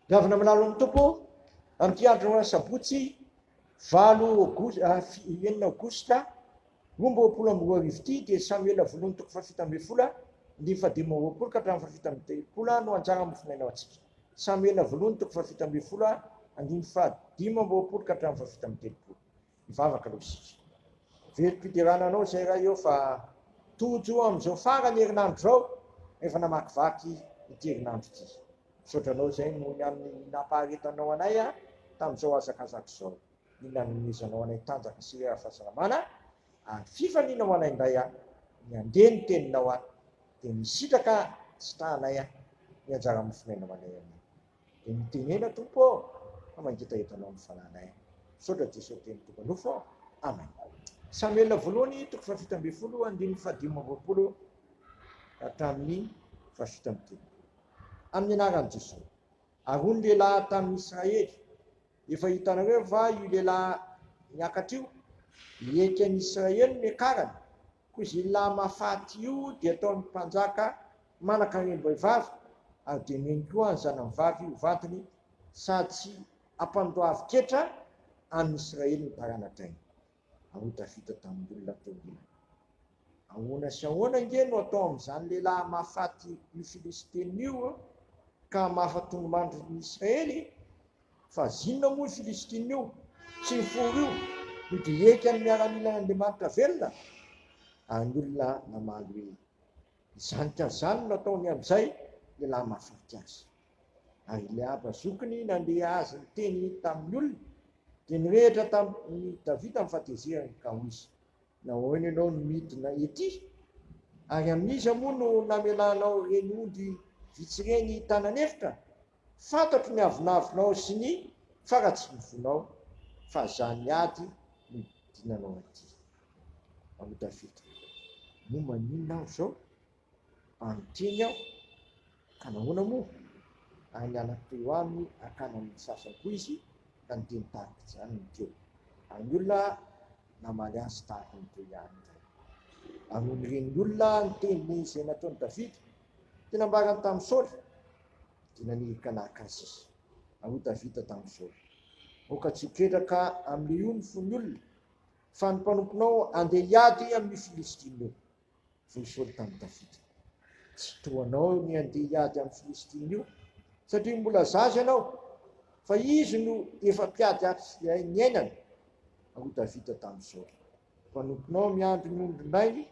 Gavina Malalo ny Tompo amin'ity andro asabotsy valo aogositra enina aogositra 2022 ity dia Samoela voalohany toko faha-17 andininy faha-25 ka hatramin'ny faha-37 no anjara mofonaina ho antsika. Samoela voalohany toko faha-17 andininy faha-25 ka hatramin'ny faha-37. Hivavaka aloha isika. Velom-piderana anao izay Ray ô fa tojo amin'izao farany herinandro izao rehefa namakivaky ity herinandro ity. Misaotra anao izay noho ny amin'ny nampaharetanao anay tamin'izao hazakazaka izao, ny nanomezanao anay tanjaka sy hery fahasalamana ary fifaliana ho anay indray ny handeha ny teninao dia misitraka sy tahanay ny anjara mofon'aina ho anay anio. Dia mitenena Tompo ô fa mangetaheta anao ny fanahinay. Misaotra Jesoa Teny tonga nofo ô. Amen. Samoela voalohany toko faha-17 andininy faha-25 ka hatramin'ny faha-37. Amin'ny anaran'i Jesoa. Ary hoy ny lehilahy tamin'i Israely, Efa hitanareo va io lehilahy niakatra io? Hiaiky an'i Israely no niakarany. Koa izay lehilahy mahafaty io dia ataon'ny mpanjaka manan-karem-behivavy, ary dia omeny koa ny zanany vavy ho vadiny, sady tsy hampandoavin-ketra an'i Israely ny tarana-drainy. Ary hoy Davida tamin'ny olona teo ilany, Ahoana sy ahoana ange no atao amin'izany lehilahy mahafaty io Filistinina io, ka hamafa tongomandrin'ny Israely? Fa zinona moa io Filistinina io, sy ny foro io, no dia hiaiky an'ny miaramilan'Andriamanitra velona? Ary ny olona namaly hoe, Izany ka izany no nataony amin'izay lehilahy mahafaty azy. Ary Eliaba zokiny nandeha azy niteny tamin'ny olona, dia nirehitra tamin'i Davida ny fahatezerany, ka hoy izy, Nahoana ianao no midina etỳ? Ary amin'iza moa no namelanao ireny ondry vitsy ireny hitanan'efitra? Fantatro ny avonavonao sy ny faharatsian'ny fonao, fa izany ady no idinanao atỳ. Hoy Davida, Moa maninona aho izao? Mba niteny aho, ka nahoana moa? Ary niala teo aminy hakana ny sasany koa izy, ka niteny tahaka izany ny teo. Ary ny olona namaly azy tahaka ny teo ihany indray. Ary nony ren'ny olona ny teny izay nataon'i Davida, dia nambarany tamin'i Saoly, dia naniraka naka azy izy. Ary hoy Davida tamin'i Saoly, Aoka tsy ho ketraka amin'ilay io ny fon'ny olona, fa ny mpanomponao handeha hiady amin'io Filistina io. Hoy Saoly tamin'i Davida, Tsy toa anao ny handeha hiady amin'ny Filistina io, satria mbola zaza ianao, fa izy no efa mpiady hatrizay niainany. Ary hoy Davida tamin'i Saoly, Mpanomponao miandry ny ondrinay,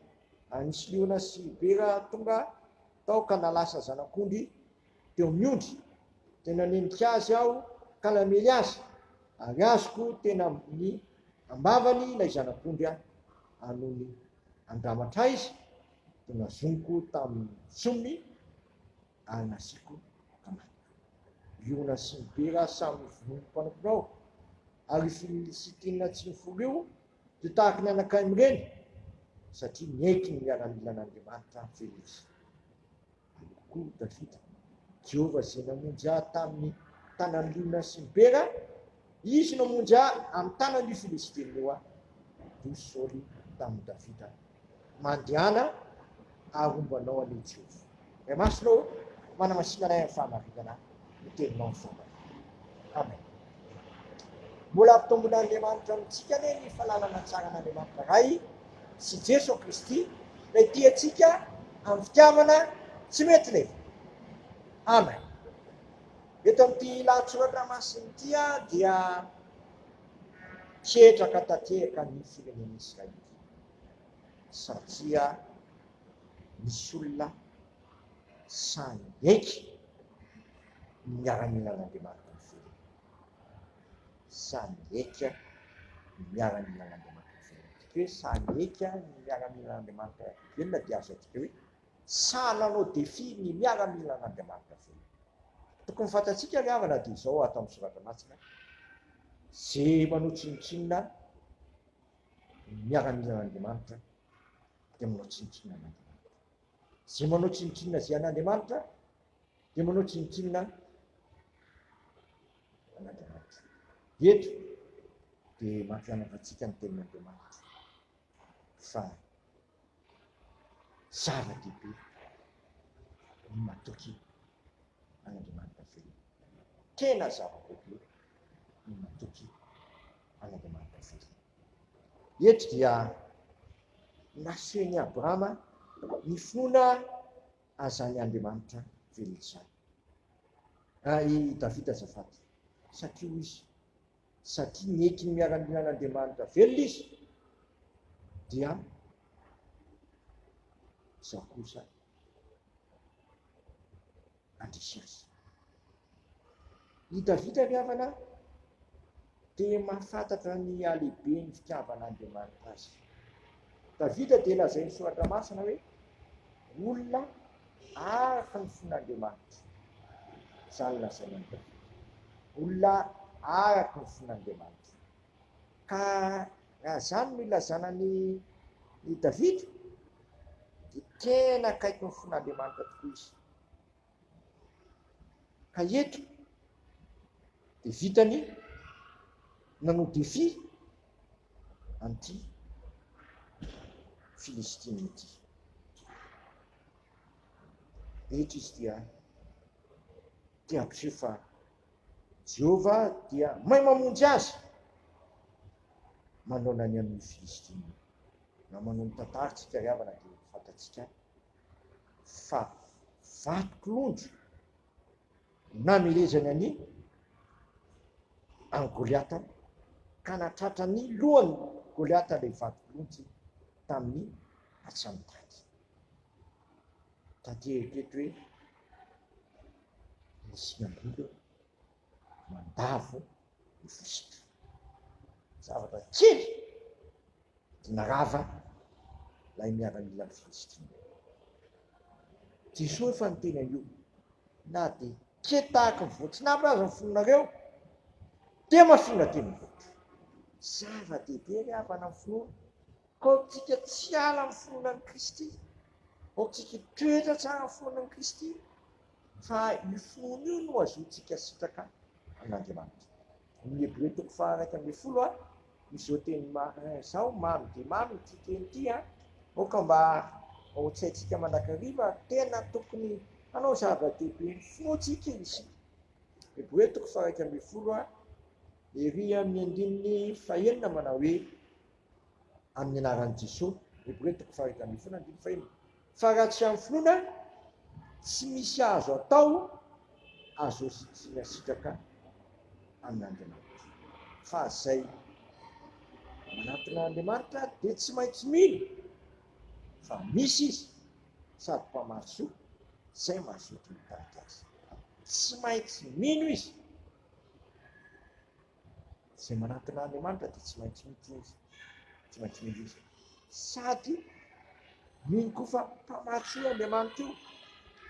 ary nisy liona sy bera tonga tao ka nahalasa zanak'ondry teo amin'ny ondry. Dia nanenika azy aho ka namely azy, ary azoko tena amin'ny am-bavany ilay zanak'ondry aho, ary nony Andramatra izy dia nazoniko tamin'ny tsony ary nasiako tamaniko. Liona sy ny bera samy novonoin'ny mpanomponao, ary io Filisitina tsy nifolo io dia tahaka ny anakaimireny, satria niaiky ny miaramilan'Andriamanitra velona izy. Hoy koa Davida, Jehovah izay namonjy ahy tamin'ny tanan'ny liona sy ny bera, Izy no hamonjy ahy amin'ny tanan'io Filistina io aho. Hoy Saoly tamin'i Davida, Mandehana ary homba anao anie Jehovah. Ray Masina ô, manamasina anay amin'ny fahamarinana, ny teninao ny fahamarinana. Amen. Mbola ampitombon'Andriamanitra amintsika anie ny fahalalana tsara an'Andriamanitra Ray sy Jeso Kristy, ilay tia antsika amin'ny fitiavana tsy mety lefy. Amen. Eto amin'ity lahatsoratra masina ity dia ketraka tanteraka ny firenena Israely satria misy olona sahy miaiky ny miaramilan'Andriamanitra ny firenena. Sahy miaiky ny miaramilan'Andriamanitra ny firenena. Midika hoe sahy miaiky ny miaramilan'Andriamanitra velona dia azo adika hoe sahy nanao défi ny miaramilan'Andriamanitra velona. Tokony fantatsika ry havana dia izao ato amin'ny soratra masina, ze manao tsinontsinona ny miaramilan'Andriamanitra dia manao tsinontsinona an'Andriamanitra. Ze manao tsinontsinona ze an'Andriamanitra dia manao tsinontsinona an'Andriamanitra. Eto dia mampianatra antsika ny tenin'Andriamanitra fa zava-dehibe ny matoky an'Andriamanitra velona. Tena zava-dehibe ny matoky an'Andriamanitra velona. Eto dia nasehon'i Abrahama ny finoana azany Andriamanitra velona izany. Ah, i Davida azafady. Satria hoy izy, satria nieky ny miaramilan'Andriamanitra velona izy, dia izaho kosa handresy azy. I Davida ry havana dia mahafantatra ny halehiben'ny fitiavan'Andriamanitra azy. Davida dia lazain'ny Soratra Masina hoe olona araka ny fon'Andriamanitra. Izany lazaina an'i Davida. Olona araka ny fon'Andriamanitra. Ka raha izany no ilazana ny i Davida, dia tena akaiky ny fon'Andriamanitra tokoa izy. Ka eto dia vitany nanao défi an'ity Filistina ity. Eto izy dia te hampiseho fa Jehovah dia mahay mamonjy azy manoloana ny amin'io Filistina io. Na manao ny tantara tsika ry havana dia fantatsika fa vato kilondro namelezany an'i an'i Goliata ka natratra ny lohan'i Goliata ilay vato kilonjy tamin'ny hatsamitady. Tanteraka eto hoe ny sinambola mandavo ny fositra. Zavatra kely dia narava ilay miaramilan'ny Filistina. Jesoa efa niteny an'io, na dia kely tahaka ny voatsinapy aza ny fonareo, dia mafina tendrombohitra. Zava-dehibe ry havana ny finoana. Ka aoka tsy hiala amin'ny finoana an'i Kristy. Aoka tsika hitoetra tsara amin'ny finoana an'i Kristy, fa io finoana io no azoantsika sitraka amin'Andriamanitra. Amin'ny Hebreo toko faha-11 a, izao teny izao, mamy dia mamy ity teny ity a, aoka mba ao an-tsaintsika mandrakariva, tena tokony hanao zava-dehibe ny finoantsika isika. Hebreo toko faha-11 a, ery amin'ny andininy fahenina manao hoe, amin'ny anaran'i Jesoa, Hebreo toko faha-11 andininy fahenina. Fa raha tsy amin'ny finoana, tsy misy azo atao azo asiana sitraka amin'Andriamanitra. Fa izay manatona an'Andriamanitra dia tsy maintsy mino fa misy Izy sady mpamaly soa izay mazoto mitady Azy. Tsy maintsy mino izy. Izay manatona an'Andriamanitra dia tsy maintsy mino izy. Tsy maintsy mino izy. Sady mino koa fa mpamatsy io Andriamanitra io.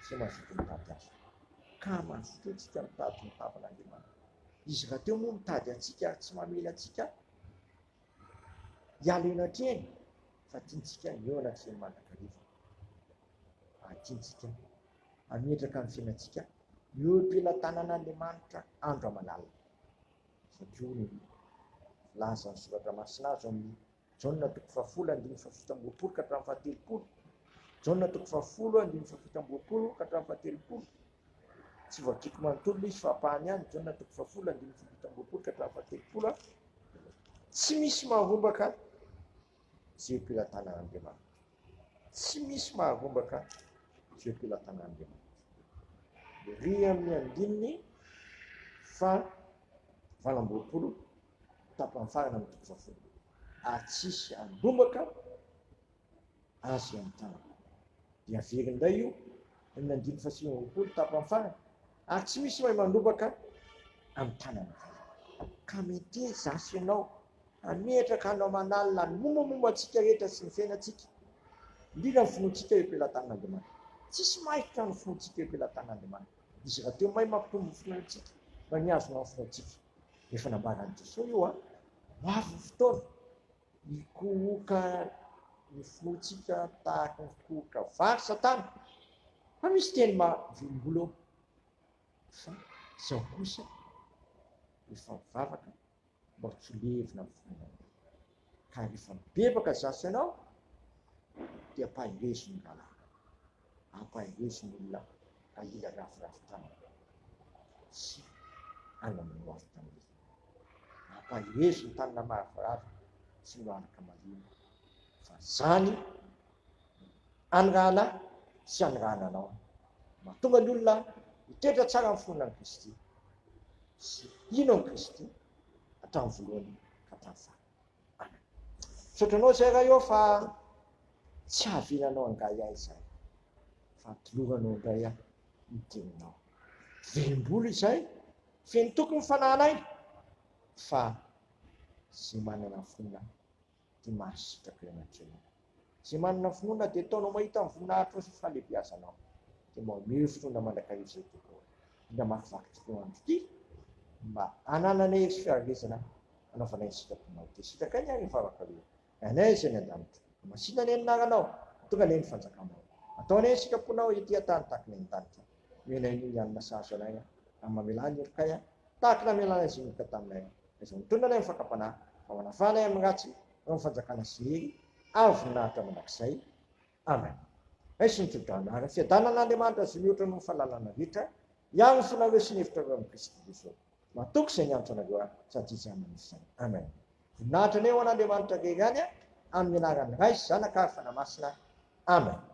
Izay mazoto mitady azy. Ka mazoto tsika mitady ny tavan'Andriamanitra. Izy rahateo moa mitady antsika ary tsy mamela antsika hiala eo anatrehany fa tiantsika ny eo anatrehany mandrakariva. Ary tiantsika hametraka ny fiainantsika eo am-pelatanan'Andriamanitra andro aman'alina. Satria hoy ny filazan'ny Soratra Masina azy ao amin'ny Jaona toko fahafolo andininy fahafito amby roapolo ka hatramin'ny fahatelopolo. Jaona toko fahafolo andininy fahafito amby roapolo ka hatramin'ny fahatelopolo. Tsy voadiko manontolo ilay izy fa ampahany ihany. Jaona toko fahafolo andininy fahafito amby roapolo ka hatramin'ny fahatelopolo. Tsy misy maharombaka izay eo am-pelatanan'Andriamanitra. Tsy misy maharombaka izay eo am-pelatanan'Andriamanitra. Ery amin'ny andininy faha 28 tapany farany amin'ny toko fahafolo. Ary tsy hisy handrombaka azy amin'ny tanana. Dia averiny indray io amin'ny andininy faha 29 tapany farany. Ary tsy misy mahay mandrombaka amin'ny tanana. Ka meteza sy ianao Hametraka andro aman'alina ny mombamomba antsika rehetra sy ny fiainantsika, indrindra ny finoantsika eo am-pelatanan'Andriamanitra. Tsisy maikitra ny finoantsika eo am-pelatanan'Andriamanitra. Izy rahateo mahay mampitombo ny finoantsika mba mihazona ny finoantsika. Efa nambaran'i Jesoa io an, ho avy ny fotoana hikohoka ny finoantsika tahaka ny fikohoka vary Satana. Fa misy teny mahavelom-bolo eo fa izao kosa efa mivavaka mba tsy ho levona amin'ny finoanao. Ka rehefa mibebaka za sy ianao dia ampaherezo ny rahalahy, ampaherezo ny olona ka hila raviravy tanana. Tsia. Any amin'ny ho avy tamin'ny. Ampaherezo ny tanana maravoravo sy ny lohalika malemy fa zany anirahana sy anirahana anao mahatonga ny olona hitoetra tsara amin'ny finoana an'i Kristy sy hino an'i Kristy hatramin'ny voalohany ka hatramin'ny farany. Amen. Misaotra anao izay Ray ô fa tsy havelanao angahy ahy izay fa atoloranao indray aho ny teninao. Velom-bolo izay Feno toky ny fanahinay fa izay manana finoana dia mahasitraka eo anatrehanao. Izay manana finoana dia ataonao mahita ny voninahitrao sy fahalehibeazanao. Dia mba omeo finoana mandrakariva izay Tompo ô. Indrindra amakivaky ity andro ity mba hanananay hery sy fiarezana hanaovanay ny sitraponao. Dia sitrakay ny ary ny vavaka hoe, Rainay izay any an-danitra, hamasina anie ny anaranao, ho tonga anie ny fanjakanao. Atao anie ny sitraponao ety an-tany tahaka ny any an-danitra. Omena anio ny hanina sahaza anay, ary mamelà ny helokay, tahaka ny namelanay izay meloka taminay. Aiza mitondra anay amin'ny fakam-panahy, fa manafaha anay amin'ny ratsy, ho amin'ny fanjakana sy hery ary voninahitra mandrakizay. Amen. Raiso ny tso-drano, ary ny fiadanan'Andriamanitra izay mihoatra noho ny fahalalana rehetra, hiaro ny fonareo sy ny hevitrareo amin'i Kristy Jesoa. Matoky izay niantso anareo aho, sady Izy ihany no misy izany. Amen. Voninahitra anie ho an'Andriamanitra irery ihany, amin'ny anaran'ny Ray sy Zanaka ary Fanahy Masina. Amen.